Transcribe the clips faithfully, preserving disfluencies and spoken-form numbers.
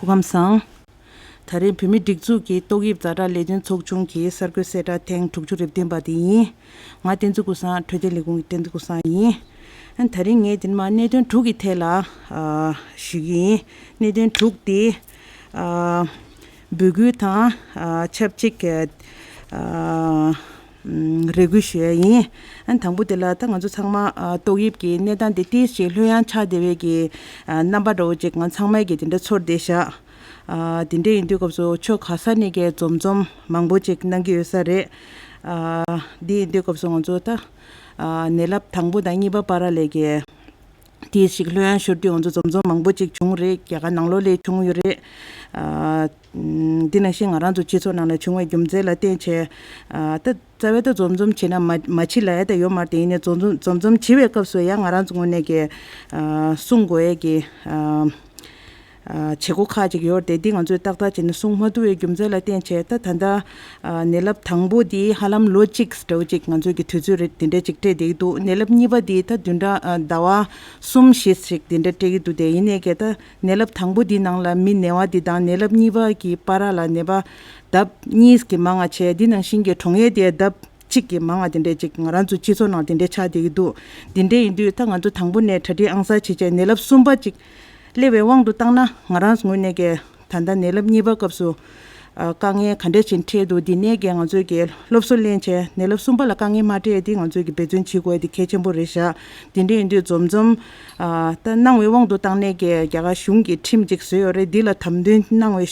ཁམས་བཟང་། ད་རེས་བོད་མིའི་སྒྲིག་འཛུགས་ཀྱི་ཏོག་དབྱིབས་ཛ་དྲག་ལས་དོན་ཚོགས་ཆུང་གི་གསར་འགོད་གསལ་བསྒྲགས་ཐེངས་དྲུག་ཅུ་རེ་བདུན་པ་དེ་ཡིན། ང་བསྟན་འཛིན་ཀུན་བཟང་འཕྲོད་བསྟེན་ལས་ཁུངས་ཀྱི་བསྟན་འཛིན་ཀུན་བཟང་ཡིན། ཨ་ནི་ད་རིང་ངས་འདི་ནས་མར་གནད་དོན་དྲུག་གི་ཐད་ལ་ཨ་ཞུ་གི་ཡིན། གནད་དོན་དྲུག་དེ་ཨ་འབོད་སྐུལ་དང་ཨ་ཆབས་ཅིག་ཨ་རེ་སྐུལ་ཞུ་ཡ་ཡིན། ཨ་ནི་དང་པོ་དེ་ལ་ད་ང་ཚོ་ཚང་མ་ཨ་ཏོག་དབྱིབས་ཀྱི་གནས་སྟངས་དེ་ཏིས་ཅིག་ལྷོད་ཡངས་ཆགས་བསྡད་པའི་གི་ཨ་རྣམ་པ་འདྲ་བོ་ཅིག་ང་ཚང་མས་གི་དེ་འདྲ་ཚོར་བསྡད་ཤག་ཨ་དེ་འདྲ་ཡིན་དུས་སྐབས་སུ་ཕྱོགས་ག་ས་ནས་གི་འཛོམས་འཛོམས་མང་པོ་ཅིག་གནང་གི་ཡོད་ས་རེད། ཨ་འདི་ཡིན་དུས་སྐབས་སུ་ང་ཚོ་ད་ཨ་ནད་རླབས་དང་པོ་དང་གཉིས་པ་བར་ལ་གི་དེ་ཞིག་ལྷོད་ཡངས་ཤོར་དུས་ང་ཚོ་འཛོམས་འཛོམས་མང་པོ་ཅིག་བྱུང་རེད། རྒྱ་གར་ནང་ལོགས་ལ་བྱུང་ཡོད་རེད། ཨ་འདི་ནང་བཞིན་ང་རང་ཚོ་སྤྱི་ཚོགས་ནང་ལ་བྱུང་བའི་རྒྱུ་མཚན་ལ་བརྟེན་བྱས་ཨ་ད་རྩ་བའི་ད་འཛོམས་འཛོམས་བྱེད་ན་མ་མ་བྱེད་ལབ་ཡ་ད་ཡོད་མ་རེད། དེ་ཡིན་ནའི་འཛོམས་འཛོམས་འཛོམས་འཛོམས་བྱེད་པའི་སྐབས་སུ་ཡང་ང་རང་ཚོ་ངོས་ནས་ཀྱི་ཨ་གསུང་དགོས་ཡས་ཀྱི་ཨ་ཨ་བྱེད་སྒོ་ཁག་ཅིག་ཡོད་རེད་དེ། འདི་ང་ཚོས་ཏག་ཏག་བྱས་ནས་གསུང་མ་ཐུབ་པའི་རྒྱུ་མཚན་ལ་བརྟེན་བྱས་ད་ད་ལྟ་ཨ་ནད་རླབས་དང་པོ་འདི་ཧ་ལམ་ལོ་གཅིག་འདྲ་བོ་ཅིག་ང་ཚོས་ཀྱི་དུས་ཚོད་རེད་དེ་འདྲ་ཅིག་སྤྲད་བསྡད་ཀྱི་འདུག་ནད་རླབས་གཉིས་པ་འདི་ད་བདུན་ཕྲག་ཨ་ཟླ་བ་གསུམ་བཞི་ཞིག་དེ་འདྲ་སྤྲད་ཀྱི་འདུག་དེ་ཡིན་ནའི་ཀྱི་ད་ནད་རླབས་དང་པོ་འདི་ནང་ལ་མི་ནད་པ་འདི་དང་ནད་རླབས་གཉིས་པ་གི་བར་ལ་ནད་པ་ལྡབ་གཉིས་ཀྱི་མང་ང་བྱས། འདི་ནང་བཞིན་གྱི་གྲོངས་ཡས་དེ་ལྡབ་གཅིག་གི་མང་ང་དེ་འདྲས་ཅིག་ང་རང་ཚོ་སྤྱི་ཚོགས་ནང་དེ་འདྲས་ཆགས་བསྡད་ཀྱི་འདུག་དེ་འདྲས་ཡིན་དུས་ད་ང་ཚོ་དང་པོ་ནས་གྲ་སྒྲིག་ཨང་གསར་བྱེད་བྱས་ནད་རླབས་གསུམ་པ་ཅིག་སླེབས་པའི་དབང་དུ་བཏང་ན་ང་རང་ཚོ་ངོས་ནས་ཀྱི་ད་ལྟ་ནད་རླབས་གཉིས་པ་སྐབས་སུ་ཨ་དཀའ་ངལ་ག་འདྲས་ཅིག་འཕྲད་འདུག་འདི་ནས་ཀྱི་ང་ཚོས་ཀྱི་སློབ་གསོ་ལེན་བྱས་ནད་རླབས་གསུམ་པ་ལ་དཀའ་ངལ་མ་འཕྲད་ཡས་དེ་ང་ཚོས་ཀྱི་འབད་བརྩོན་བྱེད་དགོས་ཡས་དེ་གལ་ཆེན་པོ་རེད་ཤག་དེ་འདྲས་ཡིན་དུས་འཛོམས་འཛོམས་ཨ་ད་གནང་བའི་དབང་དུ་བཏང་ནས་ཀྱི་རྒྱ་གར་གཞུང་གི་ཁྲིམས་ཅིག་བཟོས་ཡོད་རེད། འདི་ལ་དམ་དོན་གནང་བའི་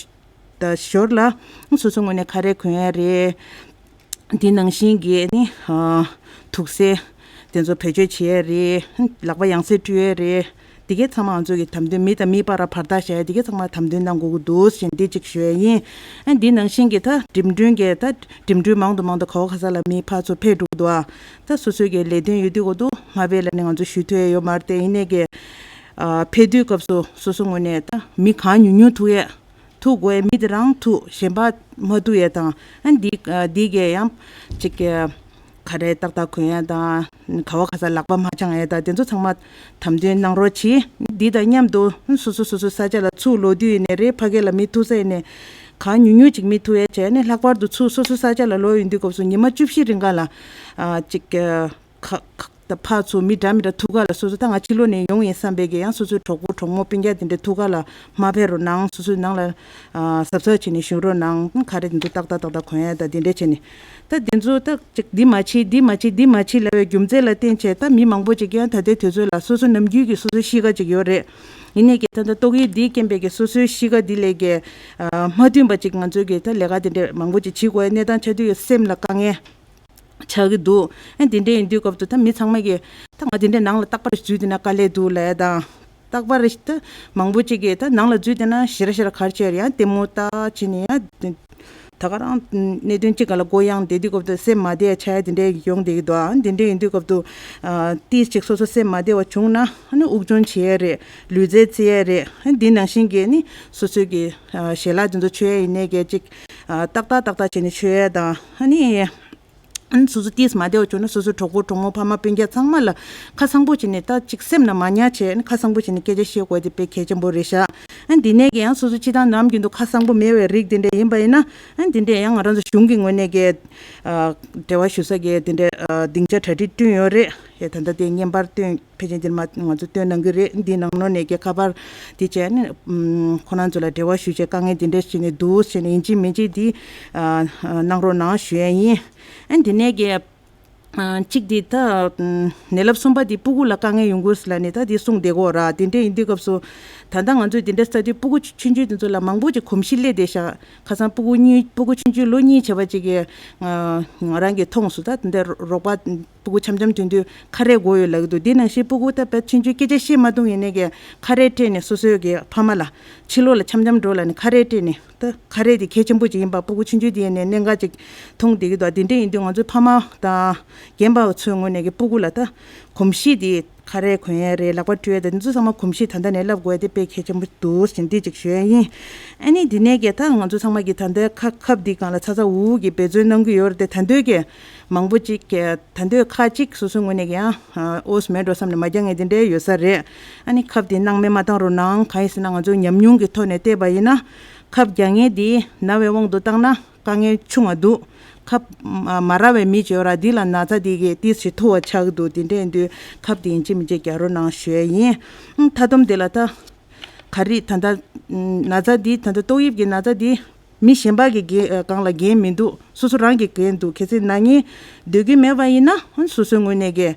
ད་ཞོར་ལ་སོ་སོ་ངོས་ནས་ཁ་རས་གོན་ཡ་རེད། འདི་ནང་བཞིན་གྱི་ནི་ཨ་དུག་སེལ་དེ་ཚོ་བེད་སྤྱོད་བྱེད་ཡ་རེད། ལག་པ་ཡང་སེ་བཀྲུ་ཡ་རེད། འདི་གའི་ཚང་མ་ང་ཚོ་གི་དམ་དོན་མི་དང་མིའི་བར་ལ་བར་ཐག་བཞག་ཡ་འདི་གའི་ཚང་མ་དམ་དོན་གནང་དགོས་ཀྱི་འདུག་ཟེར་འདི་གཅིག་ཞུ་ཡ་ཡིན། ཨ་འདི་ནང་བཞིན་གྱི་ད་འགྲིམ་འགྲུལ་གྱི་ད་འགྲིམ་འགྲུལ་མང་དུ་མང་དུ་ག་བ་ག་ས་ལ་མི་ཕར་ཚུར་ཕེབས་འགྲོ་གི་འདུག་ཨ་ད་སོ་སོའི་གི་ལས་དོན་ཡོད་དུས་གོ་འདུག་མ་ཕེབས་ལབ་ནས་ང་ཚོ་ཞུ་ཐུབ་ཡ་ཡོད་མ་རེད། དེ་ཡིན་ནའི་གི་ཨ་ཕེབས་དུས་སྐབས་སུ་སོ་སོ་ངོས་ནས་ད་མི་གང་ཉུང་ཉུང་ཐུག་ཡ། ཐུག་དགོས་མི་དེ་རང་ཐུག་གཞན་པ་མ་ཐུག་ཡས་དང་། ཨ་འདི་ཨ་འདི་གས་ཡང་ཅིག་ག་རེ་ཏག་ཏག་གོན་ཡས་དང་ག་བ་ག་ས་ལག་པ་མ་འཆང་ཡས་དང་དེ་ཚོ་ཚང་མ་དམ་དོན་གནང་རོགས་གྱིས། འདི་དང་མཉམ་དུ་སོ་སོ་སོ་སོ་ས་ཆ་ལ་ཚུར་ལོག་དུས་ཡིན་ནའི་རེད། ཕ་གི་ལ་མི་ཐུག་ས་ཡིན་ནའི་གང་ཉུང་ཉུང་ཅིག་མི་ཐུག་ཡས་བྱས་ནས་ལྷག་པར་དུ་ཚུར་སོ་སོ་ས་ཆ་ལ་ལོག་ཡོང་དུས་སྐབས་སུ་ཉི་མ་བཅུ་བཞི་རིང་ག་ལ་ཨ་ཅིག་ཁ་ཁ་ད་ཕར་ཚུར་མི་འདྲ་མི་འདྲ་ཐུག་ག་ལ་སོ་སོ་ད་ང་ཕྱི་ལོགས་ནས་ཡོང་ཡིན་བསམ་པའི་གི་ཡང་སོ་སོའི་གྲོགས་པོ་གྲོགས་མོ་སྤུན་ཀྱག་དེ་འདྲ་ཐུག་ག་ལ་མ་ཕེབས་རོགས་གནང་། སོ་སོའི་ནང་ལ་ཨ་གཟབ་གཟབ་བྱས་ནས་བཞུགས་རོགས་གནང་། ག་རེ་དེ་འདུག་ཏག་ཏག་ཏག་ཏག་གོན་ཡ་ད་དེ་འདྲ་བྱས་ནས་ད་དེ་ཚོ་ད་ཅིག་འདི་མ་བྱེད་འདི་མ་བྱེད་འདི་མ་བྱེད་ལབ་པའི་རྒྱུ་མཚན་ལ་བརྟེན་བྱས་ད་མི་མང་པོ་ཅིག་ཡང་ད་ལྟའི་དུས་ཚོད་ལ་སོ་སོ་ནམ་རྒྱུན་གྱི་སོ་སོའི་གཤིས་ཀ་ཅིག་ཡོད་རེད། ཡིན་ནའི་གི་ད་ལྟ་ཏོག་དབྱིབས་འདིས་རྐྱེན་པས་གི་སོ་སོའི་གཤིས་ཀ་འདི་ལས་གི་ཨ་མ་མཐུན་པ་ཅིག་ང་ཚོའི་གི་ད་ལས་ཀ་དེ་འདྲ་མང་པོ་ཅིག་བྱེད་དགོས་ཡ་གནས་སྟངས་ཆགས་དུས་སེམས་ལ་དཀའ་ངལ། ཆགས་ཀྱི་འདུག་ཨ་འདི་འདྲ་ཡིན་དུས་སྐབས་སུ་ད་མི་ཚང་མ་གིས་ད་ང་འདི་འདྲ་ནང་ལ་རྟག་པར་འཛུལ་བསྡད་ན་དཀའ་ལས་འདུག་ལབ་ཡ་དང་། རྟག་པར་ད་མང་པོ་ཅིག་གིས་ད་ནང་ལ་འཛུལ་བསྡད་ན་ཞེ་དྲག་ཞེ་དྲག་ག་རེ་བྱས་རེད། ཡང་ལྟད་མོ་ལྟ་བྱས་ནས་ཡང་ད་ག་རང་གནད་དོན་གཅིག་སྒང་ལ་མགོ་གཡེང་བསྡད་དུས་སྐབས་སུ་སེམས་མ་བདེ་བ་ཆགས་ཡ་དེ་འདྲ་ཡོང་བསྡད་ཀྱི་འདུག་ཨ་འདི་འདྲ་ཡིན་དུས་སྐབས་སུ་ཨ་ཏིས་ཅིག་སོ་སོ་སེམས་མ་བདེ་བ་བྱུང་ན་ཨ་ནི་དབུགས་སྦྱོང་བྱེད་ཡ་རེད། ལུས་རྩལ་རྩེ་ཡ་རེད། ཨ་འདི་ནང་བཞིན་གྱི་ནི་སོ་སོའི་གི་ཨ་ཞལ་ལག་དེ་ཚོ་མཆོད་ཡ་ཡིན་ནའི་གི་ཅིག་ཨ་ཏག་ཏག་ཏག་ཏག་བྱས་ནས་མཆོད་ཡ་དང་ཨ་ནི། ཨ་ནི་སོ་སོ་ཏིས་མ་བདེ་བ་བྱུང་ན་སོ་སོའི་གྲོགས་པོ་གྲོགས་མོ་ཕ་མ་སྤུན་ཀྱག་ཚང་མ་ལ་ཁ་གསང་པོ་བྱས་ནས་ད་ཅིག་སེམས་ནང་མ་ཉར་བྱས་ཨ་ནི་ཁ་གསང་པོ་བྱས་ནས་སྐད་ཆ་བཤད་དགོས་དེ་དཔེ་གལ་ཆེན་པོ་རེད་ཤག་ཨ་ནི་འདི་ནས་ཀྱི་ཡང་སོ་སོ་སྤྱི་བཏང་ནམ་རྒྱུན་དུ་ཁ་གསང་པོ་མེད་པའི་རིགས་དེ་འདྲ་ཡིན་པ་ཡིན་ན་ཨ་ནི་འདི་འདྲས་ཡང་ང་རང་ཚོ་གཞུང་གི་ངོས་ནས་ཀྱི་ཨ་འབྲེལ་བ་ཞུ་ས་གི་དེ་འདྲས་ཨ་སྡིངས་ཆ་གྲ་སྒྲིག་བསྐྲུན་ཡོད་རེད། ཡ་ད་ལྟ་དེ་བརྙན་པར་བཏོན་ཕལ་ཆེར་འདིར་མ་ང་ཚོ་བཏོན་གནང་གི་རེད། འདི་ནང་ལོགས་ནས་ཀྱི་ཁ་པར་དེ་བྱས་ནས་ཨུམ་ཁོ་རང་ཚོ་ལ་འབྲེལ་བ་ཞུས་བྱས་དཀའ་ངལ་འདི་འདྲ་ཞིག་ནས་འདུག་ཟེར་ནས་ཡིན་གཅིག་མིན་གཅིག་འདི་ཨ་གནང་རོགས་གནང་ཞུ་ཡ་ཡིན། ཨ་འདི་ནས་ཀྱི་ཨ་གཅིག་འདི་ད་ཨུམ་ནད་རླབས་གསུམ་པ་འདི་སྤུ་གུ་ལ་དཀའ་ངལ་ཡོང་གི་ཡོད་ལབ་ནས་ད་འདི་གསུངས་བསྡད་ཀྱི་ཡོད་རེད། དེ་འདྲ་ཡིན་དུས་སྐབས་སུ་ད་ལྟ་ང་ཚོས་འདི་འདྲ་ས་དུས་སྤུ་གུ་ཆུང་ཆུང་དེ་ཚོ་ལ་མང་པོ་ཅིག་གོམས་གཤིས་སླེབས་བསྡད་ཤག་ཁ་སང་སྤུ་གུ་གཉིས་སྤུ་གུ་ཆུང་ཆུང་ལོ་གཉིས་བྱས་པ་ཅིག་གིས་ང་རང་གིས་མཐོང་སོང་། ད་དེ་འདྲ་རོགས་པ་སྤུ་གུ་འཆམ་འཆམ་ཐོན་དུས་ཁ་རས་དགོས་ཡོད་ལབ་ཀྱི་འདུག་འདི་ནང་བཞིན་སྤུ་གུ་ད་དཔེ་ཆུང་ཆུང་སྐད་ཆ་བཤད་མ་ཐུབ་ཡིན་ནའི་གི་ཁ་རས་སྤྲད་ནས་སོ་སོའི་གི་ཕ་མ་ལ་ཕྱི་ལོགས་ལ་འཆམ་འཆམ་འགྲོ་ལབ་ནས་ཁ་རས་སྤྲད་ནས། ད་ཁ་རས་དེ་གལ་ཆེན་པོ་ཅིག་ཡིན་པ་སྤུ་གུ་ཆུང་ཆུང་དེ་ཡིན་ནའི་གནད་འགག་ཅིག་མཐོང་བསྡད་ཀྱི་འདུག་འདི་འདྲ་ཡིན་དུས་ང་ཚོའི་ཕ་མ་དང་རྒན་པ་ཚོའི་ངོས་ནས་གི་སྤུ་གུ་ལ་ད་གོམས་གཤིས་དེ་ ཁ་རས་གོན་ཡས་རེད། ལག་པ་འཁྲུ་ཡས་དེ་ཚོ་ཚང་མ་གོམས་གཤིས་ད་ལྟ་ནས་བསླབ་དགོས་ཡས་དེ་དཔེ་གལ་ཆེན་པོ་འདུག་ཟེར་འདི་ཅིག་ཞུ་ཡས་ཡིན། ཨ་ནི་འདི་ནས་གི་ད་ང་ཚོ་ཚང་མ་གི་ད་ལྟའི་ཁ་ཁབ་འདི་སྒང་ལ་ཚ་ཚ་འུར་འུར་གི་འབད་བརྩོན་གནང་གི་ཡོད་རེད་དེ། ད་འདོད་གི་མང་པོ་ཅིག་གི་ད་འདོད་ཁ་ཅིག་སོ་སོའི་ངོས་ནས་གི་ཡང་ཨོས་མེད་འགྲོ་བསམ་ནས་མ་རྒྱག་མཁན་དེ་འདྲ་ཡོད་ས་རེད། ཨ་ནི་ཁབ་དེ་སྣང་མེད་མ་བཏང་རོགས་གནང་། གང་ཡིན་ཟེར་ན་ང་ཚོ་ཉམས་མྱོང་གི་ཐོག་ནས་བལྟས་པ་ཡིན་ན། ཁབ་རྒྱག་མཁན་དེ་ན་བའི་དབང་དུ་བཏང་ན་དཀའ་ངལ་ཆུང་བ་འདུག་ཁབ་མ་མ་རག་པའི་མི་ཅིག་ཡོད་ར། འདི་ལ་ན་ཚ་འདི་གི་ཏིས་ཞིག་ཐུ་བ་ཆགས་འདུག་དེ་འདྲ་ཡིན་དུས་ཁབ་དེ་ཡིན་གཅིག་མིན་གཅིག་རྒྱག་རོགས་གནང་ཞུ་ཡས་ཡིན། ཨང་། མཐའ་སྡོམ་དེ་ལ་ད་ག་རེ་ད་ལྟ་ན་ཚ་འདི་ད་ལྟ་ཏོག་དབྱིབས་ཀྱི་ན་ཚ་འདི་མི་གཞན་པ་གི་འགན་སྒང་ལ་འགན་མི་འདུག་སོ་སོ་རང་གི་འགན་འདུག་གལ་སྲིད་ན་ངེས་སྡོད་ཀྱི་མེད་པ་ཡིན་ན་སོ་སོའི་ངོས་ནས་གི་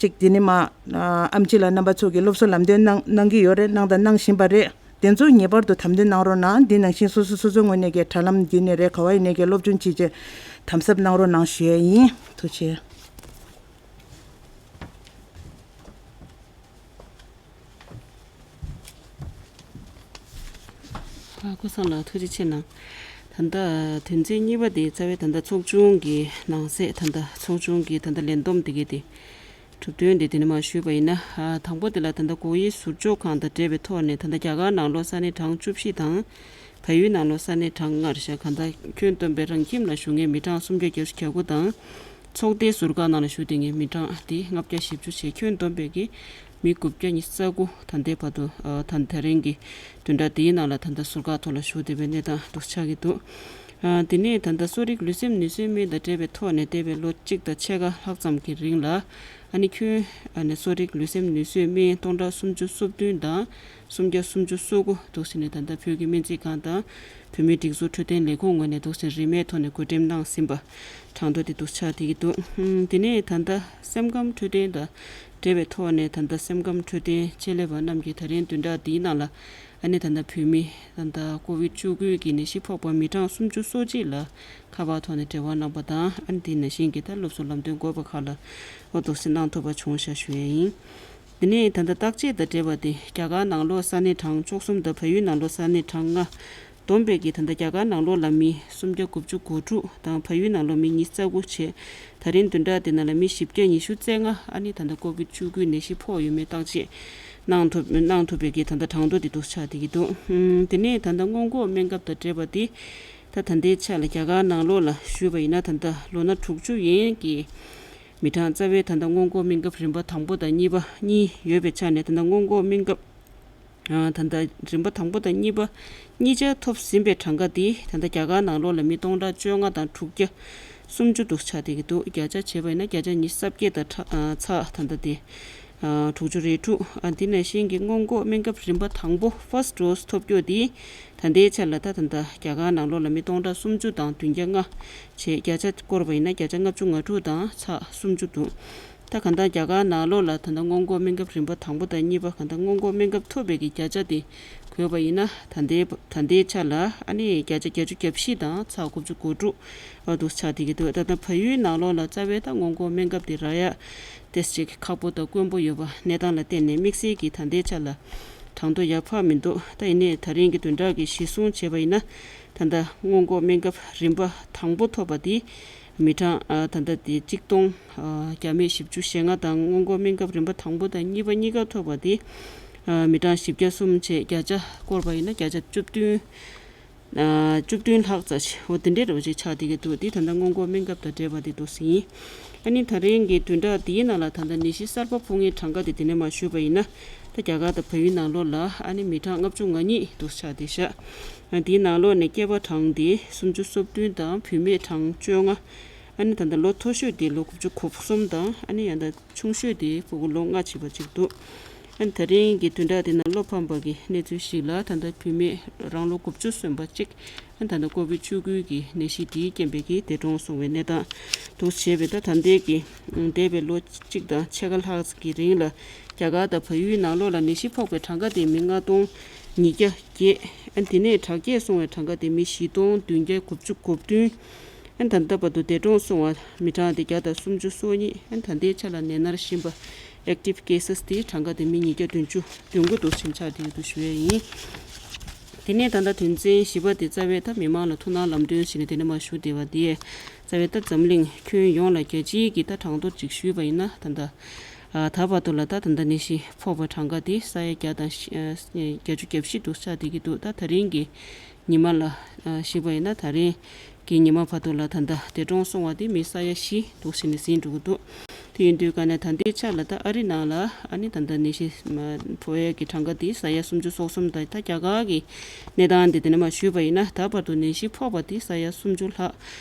ཅིག་དེ་ནི་མ་ཨམ་ཆི་ལགས་རྣམ་པ་ཚོ་གི་སློབ་གསོ་ལམ་སྟོན་གནང་གནང་གི་ཡོད་རེད། གནང་དང་གནང་བཞིན་པ་རེད། དེ་ཚོ་ངེས་པར་དུ་དམ་དོན་གནང་རོགས་གནང་། འདི་ནང་བཞིན་སོ་སོ་སོ་སོའི་ངོས་ནས་ཀྱི་དྲ་ལམ་འདི་ནས་རེད། ག་བ་ཡིན་ནས་ཀྱི་སློབ་སྦྱོང་བྱེད་ཆེད་དམ་ཟབ་གནང་རོགས་གནང་ཞུ་ཡས་ཡིན། ཐུགས་རྗེ་ཆེ། ཨ། ཀུན་བཟང་ལགས་ཐུགས་རྗེ་ཆེ་གནང་། ད་ལྟ་དོན་ཚན་གཉིས་པ་དེ་རྩ་བའི་ད་ལྟ་ཚོགས་ཆུང་གི་ནང་གསེས་ད་ལྟ་ཚོགས་ཆུང་གི་ད་ལྟ་ལས་བསྡོམས་དེ་གའི་དེ། གྲུབ་དོན་དེ་དེ་ནས་མར་ཞུས་པ་ཡིན་ན། ཨ། དང་པོ་དེ་ལ་ད་ལྟ་སྒོ་དབྱེའི་ཟུར་འཇོག་ཁང་དང་འབྲེལ་བའི་ཐོག་ནས་ད་ལྟ་རྒྱ་གར་ནང་ལོགས་ས་གནས་གྲངས་བཅུ་བཞི་དང་། བལ་ཡུལ་ནང་ལོགས་ས་གནས་གྲངས་ལྔ་རེད་ཤག་གང་ལྟར་ཁྱོན་བསྡོམས་པའི་རང་ཁྱིམ་ལ་བཞུགས་མཁན་མི་གྲངས་སུམ་བརྒྱ་བརྒྱད་ཅུ་གྱ་དགུ་དང་། ཚོགས་སྡེའི་ཟུར་བཀག་ནང་ལ་བཞུགས་བསྡད་མཁན་མི་གྲངས་དེ་ལྔ་བརྒྱ་བཞི་བཅུ་བྱས། ཁྱོན་བསྡོམས་པའི་གི་མི་དགུ་བརྒྱ་ཉི་ཤུ་རྩ་དགུ་ད་ལྟའི་བར་དུ། ཨ། ད་དེ་རིང་གི་བདུན་ཕྲག་འདིའི་ནང་ལ་ད་ལྟ་ཟུར་བཀག་ཐོག་ལ་བཞུགས་བསྡད་པའི་གནས་སྟངས་འདུག་ཆགས་ཀྱི་འདུག་ཨ། དེ་ནས་ད་ལྟ་གསོ་རིག་ལུས་སེམས་ནུས་གསོའི་སྨན་དང་འབྲེལ་བའི་ཐོག་ནས་འདས་པའི་ལོ་གཅིག་དང་ཕྱེད་ཀ་ལྷག་ཙམ་གྱི་རིང་ལ། ཨ་ནི་ཁྱོན། ཨ་ནི་གསོ་རིག་ལུས་སེམས་ནུས་གསོའི་སྨན་སྟོང་ཕྲག་སུམ་ཅུ་སོ་བདུན་དང་སུམ་བརྒྱ་སུམ་ཅུ་སོ་དགུ་འདུག་ཟེར་ནས་ད་ལྟ་བོད་ཀྱི་སྨན་རྩིས་ཁང་དང་བོད་མིའི་སྒྲིག་འཛུགས་འཕྲོད་བསྟེན་ལས་ཁུངས་ངོས་ནས་འདུག་ཟེར་རིན་མེད་ཐོག་ནས་བགོ་འགྲེམས་གནང་ཟིན་པ་གྲངས་ཐོ་དེ་འདུག་ཆགས་བསྡད་ཀྱི་འདུག་ཨུམ། དེ་ནས་ད་ལྟ་སེམས་ཁམས་འཕྲོད་བསྟེན་དང་འབྲེལ་བའི་ཐོག་ནས་ད་ལྟ་སེམས་ཁམས་འཕྲོད་བསྟེན་ཆེད་ལས་པ་རྣམས་ཀྱིས་ད་རིང་བདུན་ཕྲག་འདིའི་ནང་ལ། ཨ་ནི་ད་ལྟ་བོད་མི་ད་ལྟ་ཀོ་ཝིད་བཅུ་དགུ་གི་ནད་གཞི་ཕོག་པ་མི་གྲངས་སུམ་ཅུ་སོ་གཅིག་ལ་ཁ་པར་ཐོག་ནས་འབྲེལ་བ་གནང་པ་དང་། ཨ་ནི་དེ་ནང་བཞིན་གྱི་ད་སློབ་གསོ་ལམ་སྟོན་དགོས་པ་ཁག་ལ་འོ་འདུག་སེ་གནང་ཐུབ་པ་བྱུང་ཤག་ཞུ་ཡས་ཡིན། དེ་ནས་ད་ལྟ་བརྟག་དཔྱད་དང་འབྲེལ་བ་དེ་རྒྱ་གར་ནང་ལོགས་ས་གནས་གྲངས་བཅུ་གསུམ་དང་བལ་ཡུལ་ནང་ལོགས་ས་གནས་གྲངས་ལྔ། བསྡོམས་པས་ཀྱི་ད་ལྟ་རྒྱ་གར་ནང་ལོགས་ལ་མི་སུམ་བརྒྱ་དགུ་བཅུ་གོ་དྲུག་དང་བལ་ཡུལ་ནང་ལོགས་མི་ཉི་ཤུ་རྩ་དགུ་བྱས། ད་རིང་བདུན་ཕྲག་འདི་ནང་ལ་མི་བཞི་བརྒྱ་ཉི་ཤུ་རྩ་ལྔ་ཨ་ནི་ད་ལྟ་ཀོ་ཝིད་བཅུ་དགུའི་ནད་གཞི་ཕོག་ཡོད་མེད་བརྟག་དཔྱད་གནང་ཐུབ་གནང་ཐུབ་པའི་གི་ད་ལྟ་གྲངས་ཐོ་འདི་འདུག་ཆགས་བསྡད་ཀྱི་འདུག་ཨུམ། དེ་ནས་ད་ལྟ་སྔོན་འགོག་སྨན་ཁབ་དང་འབྲེལ་བ་འདི་ད་ད་ལྟའི་ཆ་ལ་རྒྱ་གར་ནང་ལོགས་ལ་ཞུས་པ་ཡིན་ན། ད་ལྟ་ལོ་ན་དྲུག་ཅུ་ཡན་གྱི་མི་གྲངས་རྩ་བའི་ད་ལྟ་སྔོན་འགོག་སྨན་ཁབ་རིམ་པ་དང་པོ་དང་གཉིས་པ་གཉིས་ཡོད་པའི་ཆ་ནས། ད་ལྟ་སྔོན་འགོག་སྨན་ཁབ། ཨ། ད་ལྟ་རིམ་པ་དང་པོ་དང་གཉིས་པ་གཉིས་ཆ་ཐོབ་ཟིན་པའི་གྲངས་ཀ་དེ་ད་ལྟ་རྒྱ་གར་ནང་ལོགས་ལ་མི་སྟོང་ཕྲག་བཅོ་ལྔ་དང་དྲུག་བརྒྱ་སུམ་ཅུ་འདུག་ཆགས་བསྡད་ཀྱི་འདུག་བརྒྱ་ཆ་བྱས་པ་ཡིན་ན་བརྒྱ་ཆ་ཉི་ཤུ་རྩ་བརྒྱད་དང་ཕྲ་ཨ་ཚེག་ད་ལྟ་དེ་ཨ་དྲུག་ཅུ་རེ་དྲུག་ཨ། འདི་ནང་བཞིན་གྱི་སྔོན་འགོག་སྨན་ཁབ་རིམ་པ་དང་པོ་first dose ཐོབ་རྒྱུ་དེ་ད་ལྟའི་ཆ་ལ་ད་ད་ལྟ་རྒྱ་གར་ནང་ལོགས་ལ་མི་སྟོང་ཕྲག་སུམ་ཅུ་དང་བདུན་བརྒྱ་ལྔ་བྱས། བརྒྱ་ཆ་བསྐོར་བ་ཡིན་ན་བརྒྱ་ཆ་ལྔ་བཅུ་ང་དྲུག་དང་ཚེག་སུམ་ཅུ་འདུག་ད་གང་ལྟར་རྒྱ་གར་ནང་ལོགས་ལ་ད་ལྟ་སྔོན་འགོག་སྨན་ཁབ་རིམ་པ་དང་པོ་དང་གཉིས་པ་གང་ལྟར་སྔོན་འགོག་སྨན་ཁབ་ཐོབ་པའི་གི་བརྒྱ་ཆ་དེ་བགོས་པ་ཡིན་ན། ད་ལྟའི་ད་ལྟའི་ཆ་ལ་ཨ་ནི་བརྒྱ་ཆ་བརྒྱད་ཅུ་གྱ་བཞི་དང་ཚེག་དགུ་བཅུ་གོ་དྲུག་འོ་འདུག་ཆགས་བསྡད་ཀྱི་འདུག་ད་ལྟ་བལ་ཡུལ་ནང་ལོགས་ལ་རྩ་བའི་ད་སྔོན་འགོག་སྨན་ཁབ་དེ་རག་ཡ་ཏོག་ཙམ་ཅིག་ཁག་པོ་དང་དཀོན་པོ་ཡོད་པ་གནས་སྟངས་ལ་བརྟེན་ནས་དམིགས་བསལ་གྱི་ད་ལྟའི་ཆ་ལ་གྲངས་ཐོ་ཡར་འཕར་མི་འདུག་ད་ཡིན་ནའི་ད་རིང་གི་བདུན་ཕྲག་གི་གཞིར་བཟུང་བྱས་པ་ཡིན་ན། ད་ལྟ་སྔོན་འགོག་སྨན་ཁབ་རིམ་པ་དང་པོ་ཐོབ་པ་དེ་མི་གྲངས་ཨ་ད་ལྟ་དེ་གཅིག་སྟོང་ཨ་བརྒྱ་མེད་བཞི་བཅུ་ཞེ་ལྔ་དང་། སྔོན་འགོག་སྨན་ཁབ་རིམ་པ་དང་པོ་དང་གཉིས་པ་གཉིས་ཀ་ཐོབ་པ་དེ་ཨ་མི་གྲངས་བཞི་བརྒྱ་གསུམ་བྱས། བརྒྱ་ཆ་བསྐོར་བ་ཡིན་ན་བརྒྱ་ཆ་བཅུ་བདུན་ཨ་བཅུ་བདུན་ལྷག་ཙམ་ཞིག་འོ་དེ་འདྲའི་རོ་ཅིག་ཆགས་བསྡད་ཀྱི་འདུག་དེ་ད་ལྟ་སྔོན་འགོག་སྨན་ཁབ་དང་འབྲེལ་བ་དེ་འདུག་ཟིན། ཨ་ནི་ད་རིང་གི་བདུན་ཕྲག་འདིའི་ནང་ལ་ད་ལྟ་ནད་གཞི་གསར་པ་ཕོག་མཁན་གྲངས་ཀ་དེ་དེ་ནས་མར་ཞུས་པ་ཡིན་ན། ད་རྒྱ་གར་དང་བལ་ཡུལ་ནང་ལོགས་ལ་ཨ་ནི་མི་གྲངས་ལྔ་བཅུ་ང་གཉིས་འདུག་ཆགས་བསྡད་ཤག་ཨ་དེའི་ནང་ལོགས་ནས་སྐྱེས་པ་གྲངས་དེ་སུམ་ཅུ་སོ་བདུན་དང་བུད་མེད་གྲངས་བཅོ་ལྔ། ཨ་ནི་ད་ལྟ་ལོ་མཐོ་ཤོས་དེ་ལོ་དགུ་བཅུ་གོ་གསུམ་དང་། ཨ་ནི་ཡང་ད་ཆུང་ཤོས་དེ་ཕྲུ་གུ་ལོ་ལྔ་བྱས་པ་ཅིག་འདུག་ཨ་ནི་ད་རིང་གི་བདུན་ཕྲག་དེ་ནང་བློ་ཕམ་པ་གི་གནས་ཚུལ་ཞིག་ལ། ད་ལྟ་བུད་མེད་རང་ལོ་དགུ་བཅུ་སོན་པ་གཅིག་ཨ་ནི་ད་ལྟ་ཀོ་ཝིད་བཅུ་དགུ་གི་ནད་གཞི་དེའི་རྐྱེན་པས་ཀྱི་འདས་གྲོངས་སོང་བའི་གནས་སྟངས་འདུག་བྱས་པས། ད་ད་ལྟའི་གི་འདས་པའི་ལོ་གཅིག་དང་ཕྱེད་ཀ་ལྷག་གི་རིང་ལ་རྒྱ་གར་དང་བལ་ཡུལ་ནང་ལོགས་ལ་ནད་གཞི་ཕོག་པའི་གྲངས་ཀ་དེ་མི་ལྔ་སྟོང་ཉིས་བརྒྱ་བརྒྱད། ཨ་ནི་དེ་ནས་དྲག་སྐྱེད་སོང་བའི་གྲངས་ཀ་དེ་མི་བཞི་སྟོང་བདུན་བརྒྱ་དགུ་བཅུ་གོ་བདུན། ཨ་ནི་ད་ལྟ་བར་དུ་འདས་གྲོངས་སོང་བ་མི་གྲངས་དེ་བརྒྱ་དང་སུམ་ཅུ་སོ་གཉིས། ཨ་ནི་ད་ལྟའི་ཆ་ལ་ནད་མནར་བཞིན་པ་active cases དེའི་གྲངས་ཀ་དེ་མི་ཉིས་བརྒྱ་བདུན་ཅུ་དོན་དགུ་འདུག་ཕྱིན་ཆགས་དེ་ཡོད་དུ་ཞུ་ཡས་ཡིན། དེ་ནས་ད་ལྟ་དོན་ཚན་བཞི་པ་དེ་རྩ་བའི་ད་མི་མང་ལ་ཐུགས་སྣང་ལམ་སྟོན་ཞིག་ནས་དེ་ནས་མར་ཞུ་བསྡད་པ་དེ། རྩ་བའི་ད་འཛམ་གླིང་ཁྱོན་ཡོངས་ལ་རྒྱལ་སྤྱིའི་གི་ད་གྲངས་ཐོ་ཅིག་ཞུས་པ་ཡིན་ན། ད་ལྟ་ ཨ་ད་བར་དུ་ལ་ད་ད་ལྟ་ནད་གཞི་ཕོག་པའི་གྲངས་ཀ་དེ་ས་ཡ་བརྒྱ་དང་བཞི་ཨ་བརྒྱད་ཅུ་གྱ་བཞི་འདུག་ཆགས་བསྡད་ཀྱི་འདུག་ད་ད་རིང་གི་ཉི་མ་ལ་ཨ་གཞིགས་པ་ཡིན་ན། ད་རིང་གི་ཉི་མ་བར་དུ་ལ་ད་ལྟ་འདས་གྲོངས་སོང་བ་དེ་མི་ས་ཡ་བཞི་འདུག་ཟེར་ནས་ཟིན་འགྲོ་གི་འདུག་དེ་ཡིན་དུས་ཀ་ནས་ད་ལྟའི་ཆ་ལ་ད་ཨ་རི་ནང་ལ་ཨ་ནི་ད་ལྟ་ནད་གཞི་ཕོག་ཡས་ཀྱི་གྲངས་ཀ་དེ་ས་ཡ་སུམ་ཅུ་སོ་གསུམ་དང་། ད་རྒྱ་གར་གྱི་གནས་སྟངས་དེ་དེ་ནས་མར་ཞུས་པ་ཡིན་ན། ད་བར་དུ་ནད་གཞི་ཕོག་པ་དེ་ས་ཡ་སུམ་ཅུ་ལྷག་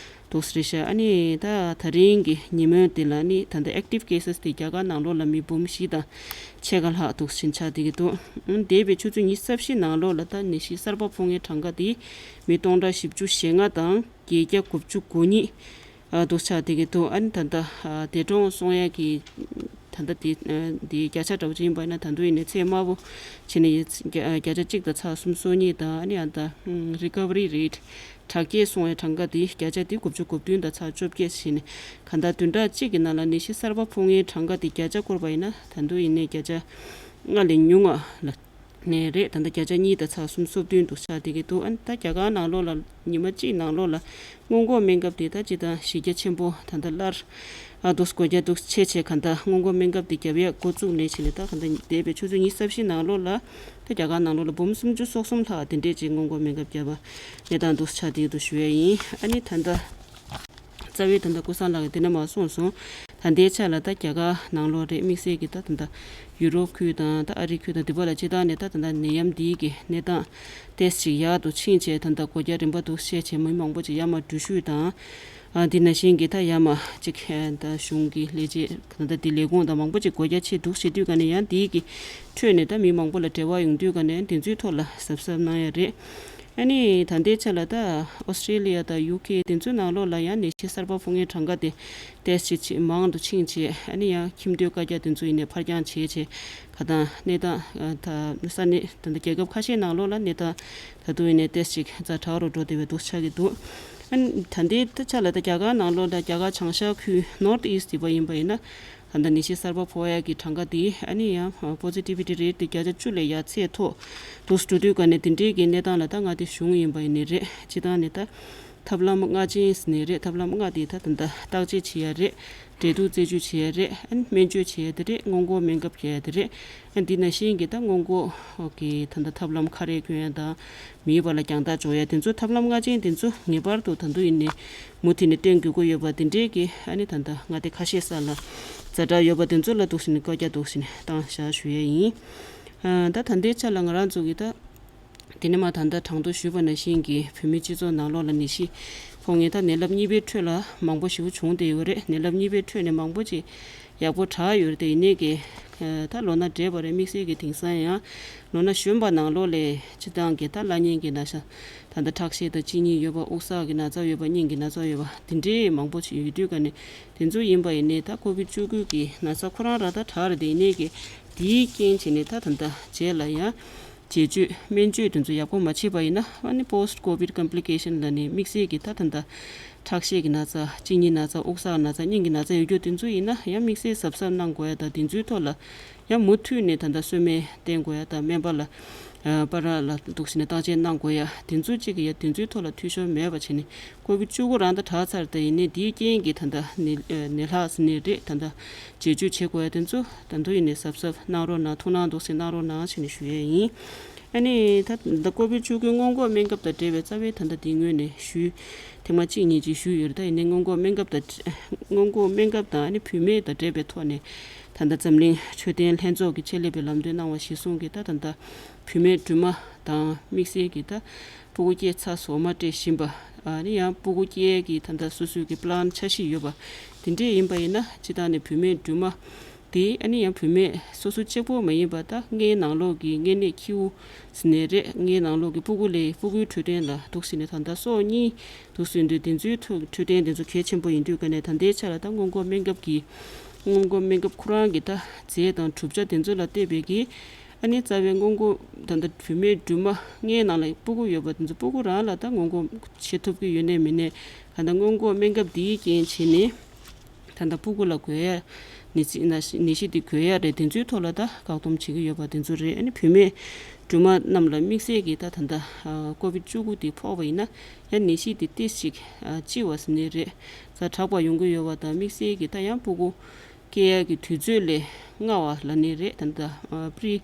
འདུག་ཟེར་ཤག་ཨ་ནི་ད་ད་རིང་གི་ཉིན་མོ་དེ་ལ་ནི་ད་ལྟ་active cases དེ་རྒྱ་གར་ནང་ལོགས་ལ་མི་འབུམ་བཞི་དང་ཕྱེད་ཀ་ལྷག་འདུག་ཟེར་ཆགས་བསྡད་ཀྱི་འདུག་འདས་པའི་ཆུ་ཚོད་ཉི་ཤུ་རྩ་བཞི་ནང་ལོགས་ལ་ད་ནད་གཞི་གསར་པ་ཕོག་མཁན་གྲངས་ཀ་དེ་མི་སྟོང་ཕྲག་བཞི་བཅུ་ཞེ་ལྔ་དང་བརྒྱད་བརྒྱ་དགུ་བཅུ་གོ་གཉིས་འདུག་ཆགས་བསྡད་ཀྱི་འདུག་ཨ་ནི་ད་ལྟ་འདས་གྲོངས་སོང་ཡས་ཀྱི་ད་ལྟ་དེ་དེ་བརྒྱ་ཆ་འདྲ་པོ་ཅིག་ཡིན་པ་ཡིན་ན། ད་དུང་ཡིན་ནའི་ཚད་དམའ་པོ་བྱས་ནས་ཡོད། བརྒྱ་ཆ་གཅིག་དང་ཚེག་སུམ་ཅུ་སོ་གཉིས་དང་། ཨ་ནི་ཨ་ད་recovery rate དྲག་སྐྱེད་སོང་བའི་གྲངས་ཀ་དེ་བརྒྱ་ཆ་དེ་དགུ་བཅུ་གོ་བདུན་དང་ཚེག་བཅོ་བརྒྱད་བྱས་ནས། གང་ལྟར་བདུན་ཕྲག་གཅིག་གི་ནང་ལ་ནད་གཞི་གསར་པ་ཕོག་མཁན་གྲངས་ཀ་དེ་བརྒྱ་ཆ་བསྐོར་བ་ཡིན་ན། ད་དུང་ཡིན་ནའི་བརྒྱ་ཆ་ལྔ་ལས་ཉུང་བ་ལ་ནས་རེད། ད་ལྟ་བརྒྱ་ཆ་གཉིས་དང་ཚེག་སུམ་ཅུ་སོ་བདུན་འདུག་ཆགས་བསྡད་ཀྱི་འདུག་ཨ་ནི་ད་རྒྱ་གར་ནང་ལོགས་ལ་ཉི་མ་གཅིག་ནང་ལོགས་ལ་སྔོན་འགོག་སྨན་ཁབ་དེ་ད་སྤྱིར་བཏང་གཞི་རྒྱ་ཆེན་པོ་ད་ལྟ་སླར་ཨ་འདུག་སྒོ་རྒྱག་འདུག་བྱས་བྱས། གང་ལྟར་སྔོན་འགོག་སྨན་ཁབ་དེ་རྒྱག་ཡས་འགོ་བཙུགས་ནས་བྱས་ནས། ད་གང་ལྟར་འདས་པའི་ཆུ་ཚོད་ཉི་ཤུ་རྩ་བཞི་ནང་ལོགས་ལ་ད་རྒྱ་གར་ནང་ལོགས་ལ་འབུམ་སུམ་ཅུ་སོ་གསུམ་ལྷག་དེ་འདྲས་ཅིག་སྔོན་འགོག་སྨན་ཁབ་བརྒྱབ་པ་གནས་སྟངས་འདུག་ཆགས་བསྡད་འདུག་ཞུ་ཡས་ཡིན། ཨ་ནི་ད་ལྟ་རྩ་བའི་ད་ལྟ་ཀུན་བཟང་ལགས་ཀྱིས་དེ་ནས་མར་གསུངས་སོང་། ད་ལྟའི་ཆ་ལ་ད་རྒྱ་གར་ནང་ལོགས་རེད། དམིགས་བསལ་གྱི་ད་ད་ལྟ་ཡུ་རོབ་ཁུལ་དང་ད་ཨ་རི་ཁུལ་དང་དེ་པ་ལ་སྤྱིར་བཏང་ནས་ད་ད་ལྟ་ནད་ཡམས་འདི་གི་གནས་སྟངས་ཏོག་ཙམ་ཅིག་ཡག་ཏུ་ཕྱིན་བྱས། ད་ལྟ་སྒོ་རྒྱག་རིམ་པ་འདུག་བྱས་བྱས་མི་མང་པོ་ཅིག་ཡར་མར་འགྲུལ་བཞུད་དང་། ཨ་འདི་ནང་བཞིན་གྱི་ད་ཡར་མར་ཅིག་ད་གཞུང་གི་ལས་བྱེད་ད་ལྟ་འདི་ལས་ཁུངས་དང་མང་པོ་ཅིག་སྒོ་རྒྱག་ཆེད་འདུག་བྱེད་དུས་ཀ་ནས། ཡང་འདི་གི་ཁྲོད་ནས་ད་མི་མང་པོ་ལ་འབྲེལ་བ་ཡོང་དུས་ཀ་ནས་དེ་ཚོའི་ཐོག་ལ་གཟབ་གཟབ་གནང་ཡ་རེད། ཨ་ནི་ད་ལྟའི་ཆ་ལ་ད་ཨོ་སི་ཀྲི་ལི་ཡ་དང་ཡུ་ཀེ་དེ་ཚོའི་ནང་ལོགས་ལ་ཡང་ནད་གཞི་གསར་པ་ཕོག་མཁན་གྲངས་ཀ་དེ་ཏོག་ཙམ་ཅིག་མང་དུ་ཕྱིན་བྱས། ཨ་ནི་ཡང་ཁྱིམ་སྡོད་བཀའ་རྒྱ་དེ་ཚོ་ཡིན་ནའི་ཕར་འགྱངས་བྱས་བྱས། ག་ད་གནས་སྟངས་ད་ས་གནས་ད་ལྟ་རྒྱལ་ཁབ་ཁ་ཤས་ནང་ལོགས་ལ་གནས་སྟངས་ད་དུང་ཡིན་ནའི་ཏོག་ཙམ་ཅིག་ཛ་དྲག་རུ་འགྲོ་བསྡད་པའི་འདུག་ཆགས་ཀྱི་འདུག་ཨ་ནི་ད་ལྟའི་ད་ཆ་ལ་ད་རྒྱ་གར་ནང་ལོགས་ད་རྒྱ་གར་བྱང་ཤར་ཁུལ་North East དེ་པ་ཡིན་པ་ཡིན་ན། ད་ལྟ་ནད་གཞི་གསར་པ་ཕོག་ཡག་གི་གྲངས་ཀ་དེ་ཨ་ནི་ཡང་positivity rate དེ་བརྒྱ་ཆ་བཅུ་ལས་ཡར་ཚད་མཐོ་འདུག་འགྲོ་དུས་ཀ་ནས་དེ་འདྲའི་གི་གནས་སྟངས་ལ་ད་མངའ་སྡེ་གཞུང་ཡིན་པ་ཡིན་ནའི་རེད། སྤྱིར་བཏང་ནས་ད་ཐབས་ལམ་ལྔ་ཅན་ཟེར་ནའི་རེད། ཐབས་ལམ་ལྔ་དེ་ད་ད་ལྟ་བརྟག་དཔྱད་བྱེད་ཡ་རེད། འབྲེལ་གཏུག་རྩད་གཅོད་བྱེད་ཡ་རེད། ཨ་ནི་སྨན་བཅོས་བྱེད་ཡ་དེ་རེད། སྔོན་འགོག་སྨན་ཁབ་བརྒྱབ་ཡ་དེ་རེད། ཨ་འདི་ནང་བཞིན་གྱི་ད་སྔོན་འགོག་གི་ད་ལྟ་ཐབས་ལམ་ཁ་རས་གྱོན་ཡ་དང་། མིའི་བར་ལ་རྒྱང་ཐག་འཇོག་ཡ་དེ་ཚོ། ཐབས་ལམ་ལྔ་ཅན་དེ་ཚོ་ངེས་པར་དུ་ད་དུང་ཡིན་ནའི་མུ་མཐུད་ནས་བསྟེན་དགོས་ཀྱི་ཡོད་པ་དེ་འདྲའི་གི་ཨ་ནི་ད་ལྟ་མངའ་སྡེ་ཁ་ཤས་ས་ལ་ཛ་དྲག་ཡོད་པ་དེ་ཚོ་ལ་འདུག་སེ་ནས་བཀའ་རྒྱ་འདུག་སེ་ནས་བཏང་བཞག་ཞུ་ཡ་ཡིན། ཨ་ད་ད་ལྟའི་ཆ་ལ་ང་རང་ཚོ་གི་ད་དེ་ནས་མར་ད་ལྟ་དྲང་དོ་ཞུས་པ་ནང་བཞིན་གྱི་བོད་མི་སྤྱི་ཚོགས་ནང་ལོགས་ལ་ནད་གཞི་ཕོག་མཁན་ད་ནད་རླབས་གཉིས་པའི་ཁྲོད་ལ་མང་པོ་ཞེ་པོ་བྱུང་བསྡད་ཡོད་རེད། ནད་རླབས་གཉིས་པའི་ཁྲོད་ནས་མང་པོ་ཅིག་ཡག་པོ་དྲག་ཡོད་རེད་དེ། ཡིན་ནའི་གི་ད་ལོ་ན་བགྲེས་པ་རེད། དམིགས་བསལ་གྱི་དེང་སང་ཡང་ལོ་ན་གཞོན་པ་ནང་ལོགས་ལ་སྤྱིར་བཏང་གི་ད་བླ་གཉན་གྱི་ན་ཚ། ད་ལྟ་ཁྲག་ཤེད་དང་གཅིན་སྙི་ཡོད་པ། དབུགས་བསགས་ཀྱི་ན་ཚ་ཡོད་པ། སྙིང་གི་ན་ཚ་ཡོད་པ། དེ་འདྲའི་མང་པོ་ཞིག་ཡོད་དུས་ཀ་ནས། དེ་ཚོ་ཡིན་པ་ཡིན་ནའི་ད་ཀོ་བིད་བཅུ་དགུ་གི་ན་ཚ་ཁོ་རང་རང་ད་དྲག་རེད་དེ། ཡིན་ནའི་གི་དེའི་རྐྱེན་བྱས་ནས་ད་ད་ལྟ་རྗེས་ལ་ཡང་བཅོས་སྨན་བཅོས་དེ་ཚོ་ཡག་པོ་མ་བྱས་པ་ཡིན་ན། ཨ་ནི་post covid complication ལབ་ནས་དམིགས་བསལ་གྱི་ད་ད་ལྟ་ཁྲག་ཤེད་ཀྱི་ན་ཚ། གཅིན་སྙི་ན་ཚ། དབུགས་བསགས་ན་ཚ། སྙིང་གི་ན་ཚ་ཡོད་རྒྱུ་དེ་ཚོ་ཡིན་ན་ཡང་དམིགས་བསལ་གཟབ་གཟབ་གནང་དགོས་ཡ་དང་། དེ་ཚོའི་ཐོག་ལ་ཡང་མུ་མཐུད་ནས་ད་ལྟ་གསོལ་སྨན་བསྟེན་དགོས་ཡ་དང་། སྨན་པ་ལ་ཨ་པ་ར་ལ་འདུག་སེ་ནས་བརྟག་དཔྱད་གནང་དགོས་ཡ་དེ་ཚོ་གཅིག་གི་ཡ་དེ་ཚོའི་ཐོག་ལ་འཐུས་ཤོར་མེད་པ་བྱས་ནས། ཀོ་བིད་བཅུ་དགུ་རང་ད་དྲག་ཚར་ཏེ། ཡིན་ནའི་དེའི་རྐྱེན་གྱིས་ད་ལྟ་ནད་ནད་ལྷག་ཟེར་ནའི་རེད། ད་ལྟ་བཅོས་སྤྱོད་བྱེད་དགོས་ཡ་དེ་ཚོ་ད་དུང་ཡིན་ནའི་གཟབ་གཟབ་གནང་རོགས་གནང་། ཐུགས་སྣང་འདུག་སེ་གནང་རོགས་གནང་བྱས་ནས་ཞུ་ཡས་ཡིན། ཨ་ནི་ད་ད་ལྟ་ཀོ་བིད་བཅུ་དགུ་སྔོན་འགོག་སྨན་ཁབ་དང་འབྲེལ་བའི་རྩ་བའི་ད་ལྟ་དེ་སྔོན་ནས་ཞུས་ཐེངས་མ་གཅིག་གཉིས་ཅིག་ཞུས་ཡོད་རེད། ད་ཡིན་ནའི་སྔོན་འགོག་སྨན་ཁབ་དང་སྔོན་འགོག་སྨན་ཁབ་དང་། ཨ་ནི་བུད་མེད་དང་འབྲེལ་བའི་ཐོག་ནས་ད་ལྟ་འཛམ་གླིང་འཕྲོད་བསྟེན་ལྷན་ཚོགས་ཀྱི་ཆེད་ལས་པའི་ལམ་སྟོན་གནང་བ་གཞིར་བཟུང་གིས། ད་ད་ལྟ་བུད་མེད་སྦྲུམ་མ་དང་། དམིགས་བསལ་གྱིས་ད་སྤུ་གུ་སྐྱེས་ཚར་སོང་མ་སྤྲད་བཞིན་པ། ཨ་ནི་ཡང་སྤུ་གུ་སྐྱེ་གི་ད་ལྟ་སོ་སོའི་གི་པི་ལན་འཆར་གཞི་ཡོད་པ་དེ་འདྲས་ཡིན་པ་ཡིན་ན། སྤྱིར་བཏང་ནས་བུད་མེད་སྦྲུམ་མ་དེ། ཨ་ནི་ཡང་བུད་མེད་སོ་སོ་གཅིག་པོ་མ་ཡིན་པ། ད་མངལ་ནང་ལོགས་ཀྱི་མངལ་གནས་ཁྱེའུ་ཟེར་ནའི་རེད། མངལ་ནང་ལོགས་ཀྱི་སྤུ་གུ་ལས་སྤུ་གུའི་འཕྲོད་བསྟེན་ལ་འདུག་སེ་ནས་ད་ལྟ་སྲོག་གཉིས་འདུག་སེ་འདུག་དེ་ཚོའི་ཐོག་འཕྲོད་བསྟེན་དེ་ཚོ་གལ་ཆེན་པོ་ཡིན་དུས་ཀ་ནས། ད་ལྟའི་ཆ་ལ་ད་སྔོན་འགོག་སྨན་ཁབ་ཀྱི་སྔོན་འགོག་སྨན་ཁབ་ཁོ་རང་གི་ད་རྫས་དང་གྲུབ་ཆ་དེ་ཚོ་ལ་བལྟས་པའི་གི། ཨ་ནི་རྩ་བའི་སྔོན་འགོག་ད་ལྟ་བུད་མེད་སྦྲུམ་མ་མངལ་ནང་ལ་སྤུ་གུ་ཡོད་པ་དེ་ཚོ་སྤུ་གུ་རང་ལ་ད་སྔོན་འགོག་བྱེད་ཐུབ་ཀྱི་ཡོད་ནའི་མིན་ནའི། གང་ལྟར་སྔོན་འགོག་སྨན་ཁབ་འདིའི་རྐྱེན་བྱས་ནས་ད་ལྟ་སྤུ་གུ་ལ་འགོས་ཡ་ནད་གཞི་ནད་གཞི་ནད་གཞི་འདི་འགོས་ཡ་རེད། དེ་ཚོའི་ཐོག་ལ་ད་བཀག་སྡོམ་བྱེད་ཀྱི་ཡོད་པ་དེ་ཚོ་རེད། ཨ་ནི་བུད་མེད་སྦྲུམ་མ་རྣམས་ལ་དམིགས་བསལ་གྱི་ད་ད་ལྟ་ཀོ་བིད་བཅུ་དགུ་འདི་ཕོག་པ་ཡིན་ན། ཡང་ནད་གཞི་འདི་ཏོག་ཙམ་ཅིག་ལྕི་བ་ཟེར་ནའི་རེད། ཛ་དྲག་པ་ཡོང་གི་ཡོད་པ་དང་། དམིགས་བསལ་གྱི་ད་ཡང་སྤུ་གུ་ སྐྱེ་ཡག་གི་དུས་ཚོད་ལས་སྔ་བ་ལབ་ནི་རེད། ད་ལྟ་ཨ་པི་རི་